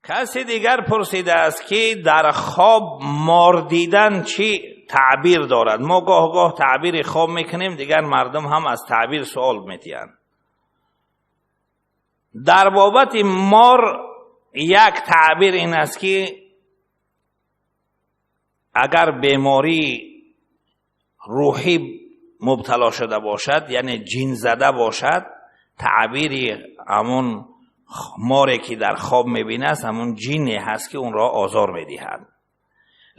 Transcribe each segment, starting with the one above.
Каси дигар пурсидааст, ки дар хоб мор дидан чӣ таъбир дорад. Мо гоҳ-гоҳ таъбири хоб мекунем, дигар мардум ҳам аз таъбир суол медиҳанд. Дар бобати мор як таъбир ин аст, ки агар бемории рӯҳӣ мубтало шуда бошад, яъне ҷинзада бошад, таъбири ҳамон море, ки дар хоб мебинад, ҳамон ҷине ҳаст, ки онро озор медиҳад.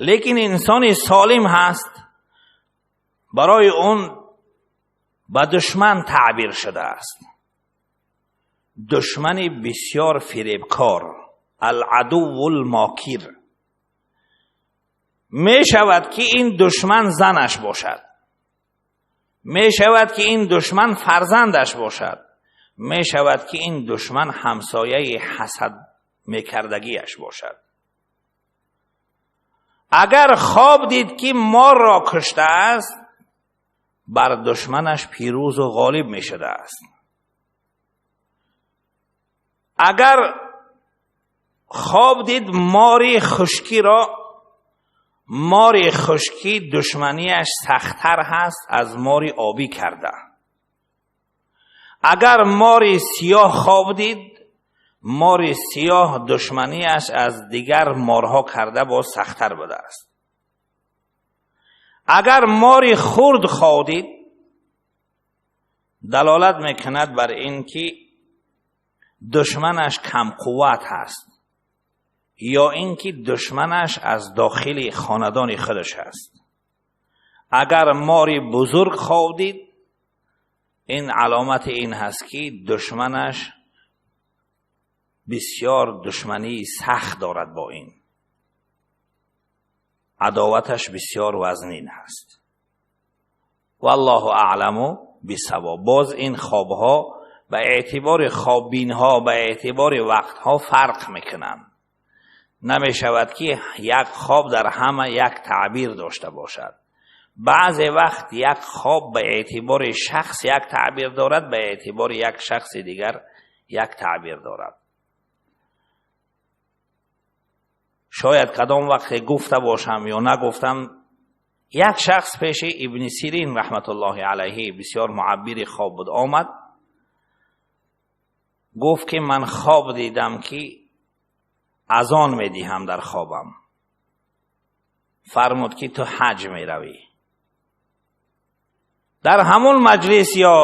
Лекин инсони солим ҳаст, барои он ба душман таъбир шудааст, душмани бисёр фиребкор, العدو الماکر. Мешавад, ки ин душман занаш бошад, мешавад, ки ин душман фарзандаш бошад, мешавад, ки ин душман ҳамсояи ҳасад мекардагиаш бошад. Агар хоб дид, ки морро куштааст, бар душманаш пирӯзу ғолиб мешудааст. Агар хоб дид мори хушкиро, мори хушкӣ душманияш сахттар ҳаст аз мори обӣ карда. Агар мори сиёҳ хоб дид, мори сиёҳ душманияш аз дигар морҳо карда боз сахттар будааст. Агар мори хурд хоб дид, далолат мекунад бар ин ки душманаш камқувват ҳаст ё ин ки душманаш аз дохили хонадони худаш аст. Агар мори бузург хоб дид, ин аломати ин ҳаст, ки душманаш бисёр душмании сахт дорад, бо ин адоваташ бисёр вазнин ҳаст. والله أعلم بالصواب. Боз ин хобҳо ба эътибори хоббинҳо, ба эътибори вақтҳо фарқ мекунанд. Намешавад, ки як хоб дар ҳама як таъбир дошта бошад. Баъзе вақт як хоб ба эътибори шахс як таъбир дорад, ба эътибори як шахси дигар як таъбир дорад. Шояд кадом вақте гуфта бошам ё нагуфтам, як шахс пеши Ибни Сирин раҳматуллоҳи алайҳи, бисёр муаббири хоб буд, омад, гуфт, ки ман хоб дидам, ки азон медиҳам дар хобам. Фармуд, ки ту ҳаҷ меравӣ. Дар ҳамон маҷлис ё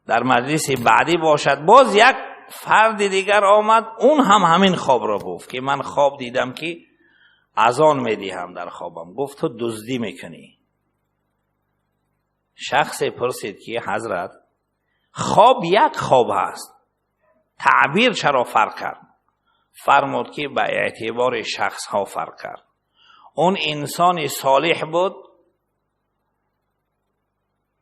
дар маҷлиси баъдӣ бошад, боз як фарди дигар омад, он ҳам ҳамин хобро гуфт, ки ман хоб дидам, ки азон медиҳам дар хобам. Гуфт: ту дуздӣ мекунӣ. Шахсе пурсид, ки ҳазрат, хоб як хоб ҳаст, таъбир чаро фарқ кард? Фармуд, ки ба эътибори шахсҳо фарқ кард. Он инсони солиҳ буд,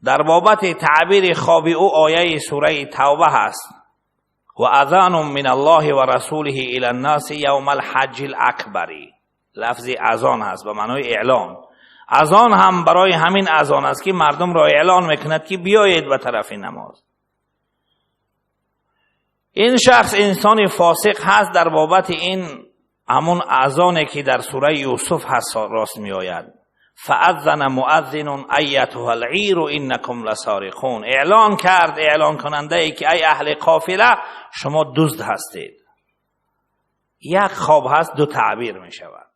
дар бобати таъбири хоби ӯ ояи сураи Тавба ҳаст: وأذان من الله ورسوله إلى الناس يوم الحج الأكبر. Лафзи азон ҳаст ба маънои эълон. Азон ҳам барои ҳамин азон аст, ки мардумро эълон мекунад, ки биёед ба тарафи намоз. Ин шахс инсони фосиқ ҳаст, дар бобати ин ҳамун азоне, ки дар сураи Юсуф ҳаст, рост меояд: فأذن مؤذن أيتها العير إنكم لسارقون. Эълон кард эълонкунандае, ки ай аҳли қофила, шумо дузд ҳастед. Як хоб ҳаст, ду таъбир мешавад.